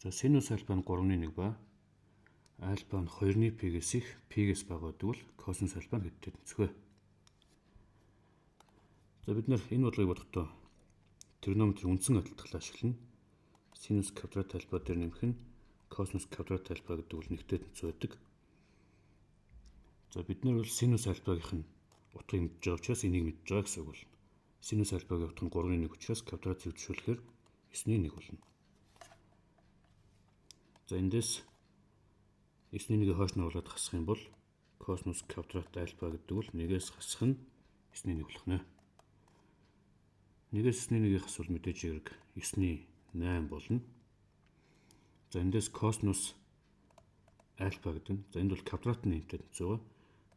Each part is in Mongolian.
За синус альфа нь 3-ны 1 ба альфа нь 2-ны пи-гээс их, пи-гээс бага байдаг бол косинус альфа нь хэдтэй тэнцэх вэ? За бид нар энэ бодлогыг бодохдоо тригонометрийн үндсэн адилтгалаа ашиглана. Синус квадрат альфа дээр нэмэх нь косинус квадрат альфа гэдэг бол нэгтэй тэнцүү байдаг. За бид нар бол синус альфагийнх нь утгыг мэдж байгаа учраас энийг мэдж байгаа гэсэн үг болно. Синус альфагийн утга нь 3-ны 1 учраас квадрат зэвдшүүлэхээр 9-ний 1 болно. За эндээс 9-ний 1-ийг хойш нь оруулаад хасах юм бол косинус квадрат альфа гэдэг бол 1-ээс хасах нь 9-ний 1 болох нэ. 1-ээс 9-ний 1-ийг хасвал мэдээж хэрэг 9-ний 8 болно. За эндээс косинус альфа гэдэг нь, за энд бол квадрат нь энтэй тэнцүү байгаа.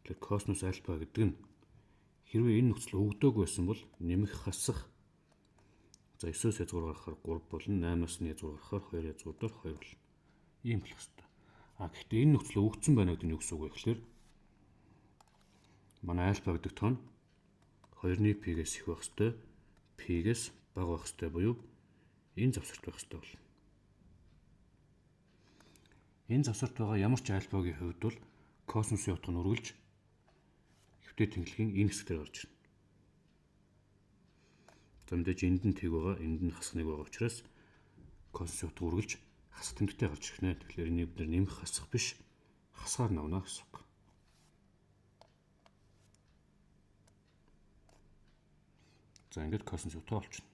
Тэгэхээр косинус альфа гэдэг нь хэрвээ энэ нөхцөл өгдөөгүй байсан бол нэмэх хасах за 9-өөс язгуур гаргахаар 3 болно, 8-аас нь язгуур гаргахаар 2 язгуур дээр 2 болно. Ийм болох ёстой. А гэхдээ энэ нөхцөл өгөгдсөн байна гэдэг нь юу гэсэн үг вэ гэхээр манай альфа гэдэг тоон 2-ны пи-гээс их байх ёстой, пи-гээс бага байх ёстой буюу энэ завсарт байх ёстой болно. Энэ завсарт байгаа ямар ч альфагийн хувьд бол косинусын утга нь үргэлжлж хэвтэй тэнхлэгийн энэ хэсгээр гарч ирнэ. За мэдээж энд нь тэг байгаа, энд нь хасах нэг байгаа учраас косинусын утга үргэлж хасах тэмдэгтэй гарч ирэх нэ. Тэгэхээр энийг бид нар нэмэх хасах биш, хасгаар навна гэсэн үг. За ингээд косинус утга олчихно.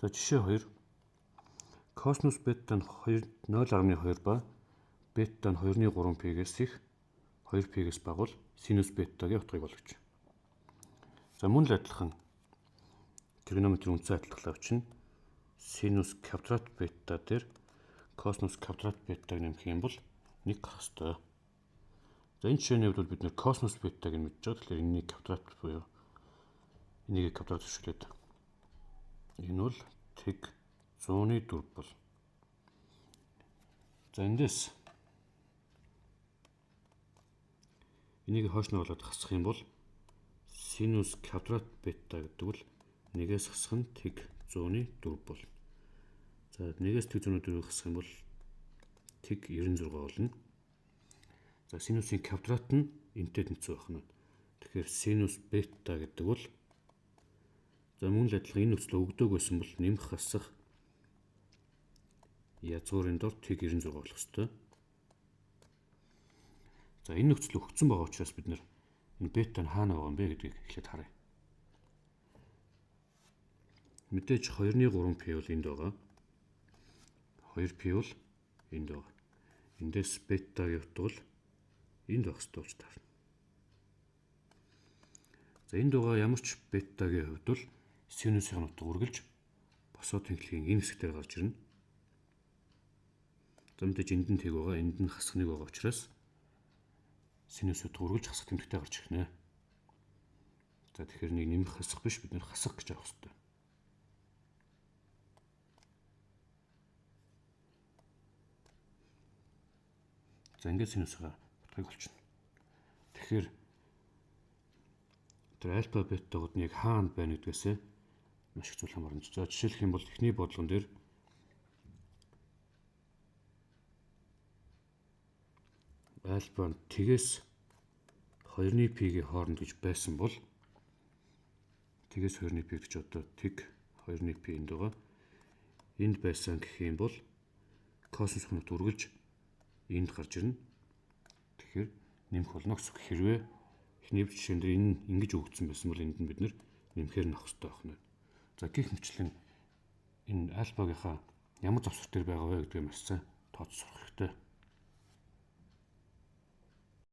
За жишээ 2. Косинус бета нь 0.2 ба бета нь 2-ны 3 пи-гээс их, 2 пи-гээс бага бол синус бетагийн утгыг олгож. За мөн л адилхан тригонометрийн үндсэн адилтгалаа авчина. Синус квадрат бета дээр косинус квадрат бетаг нэмэх юм бол 1 гарах ёстой. За энэ жишээний хувьд бол бид нэр косинус бетаг нь мэдж байгаа. Тэгэхээр энэний квадрат буюу энийг квадрат өшөглөөд энэ бол тэг 100-ны 4 бол. За эндээс энийг хойш нь оруулаад хасах юм бол синус квадрат бета гэдэг бол 1-ээс хасах нь тэг 100-ны 4 бол. За 1-ээс тэг 100-ны 4-ийг хасах юм бол тэг 96 болно. За синусын квадрат нь энтэй тэнцүү байх нь. Тэгэхээр синус бета гэдэг бол за мөн л адилхан энэ нөхцөл өгдөг байсан бол нэмэх хасах язгуурын дор тэг 96 болох ёстой. За энэ нөхцөл өгсөн байгаа учраас бид нэр энэ бета нь хаана байгаа юм бэ гэдгийг эхлээд харъя. Мэдээж 2-ны 3 пи бол энд байгаа. 2 пи бол энд байгаа. Эндээс бетагийн утга бол энд байх ёстой болж таарна. За энд байгаа ямар ч бетагийн хувьд бол синусын утга үргэлж босоо тэнхлэгийн энэ хэсгээр гарч ирнэ. За мэдээж энд нь тэг байгаа, энд нь хасах нэг байгаа учраас синус утга үргэлж хасах тэмдэгтэй гарч ирнэ. За тэгэхээр нэг нэмэх хасах биш, бид нэр хасах гэж авах ёстой. За ингээд синусгаа утгыг олчихно. Тэгэхээр тэр альфа бетагууд нь яг хаана байна гэдгээсээ маш их зүйл хамаарна. За жишээлх юм бол эхний бодлогон дээр альфа нь тэгээс 2-ны пи-гийн хооронд гэж байсан бол тэгээс 2-ны пи гэж одоо тэг 2-ны пи энд байгаа. Энд байсан гэх юм бол косинус хоногт үргэлж энд гарч ирнэ. Тэгэхээр нэмэх болно гэсэн үг. Хэрвээ эхний жишээн дээр энэ ингэж өгөгдсөн байсан бол энд нь бид нэр нэмэхээр нь авах хэрэгтэй байх нь. За гих мэтчлэн энэ альфагийнхаа ямар завсар дээр байгаа вэ гэдгийг маш сайн тооцож сурах хэрэгтэй.